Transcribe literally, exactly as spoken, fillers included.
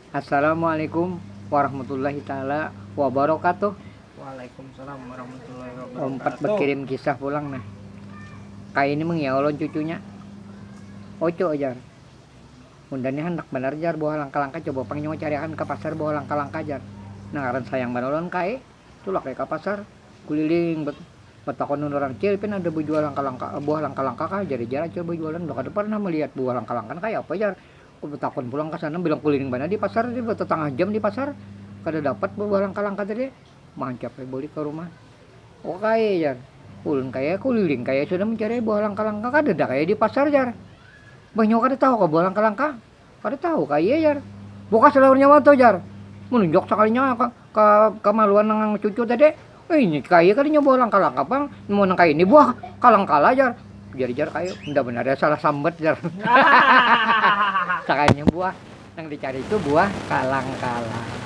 Assalamualaikum warahmatullahi taala wabarakatuh. Waalaikumsalam warahmatullahi Umpat wabarakatuh. Berkirim kisah pulang nah. Kayak ini mengiau lawan cucunya. Oco jar. Unda ni handak banar jar buah langka-langka, coba pang nyawa cariakan ka pasar buah langka-langka jar. Nah ngaran sayang banar lawan kae. Tulak ai ka pasar, kuliling bet- batakun lawan urang, "Cil, pian ada bajual langka-langka, buah langka-langka kah?" Jar jar Acil bajualan, "Unda kada pernah malihat buah langka-langka, kaya apa jar?" Ku batakun pulang ka sana, bilang kuliling banar di pasar, di batatangah jam di pasar, kada dapat buah langka-langka tadi. Mancap ai balik ka rumah. "Oh kaya jar, ulun kaya kuliling kaya sudah mancari buah langka-langka, kadada kaya di pasar jar." "Bah nyawa kada tahu kah buah langka-langka?" "Kada tahu kaya jar." "Buka salaurnya wan tu jar." Menunjuk sakalinya ka, ka, kamaluan nang cucu tadi. "Eh, ini kaya kada nyawa buah langka-langka pang, mau nang kaya ini buah kalangkala jar." Jar jar kaya, "Unda banar ya salah sambat jar." Sakalinya buah nang dicari itu buah kalangkala.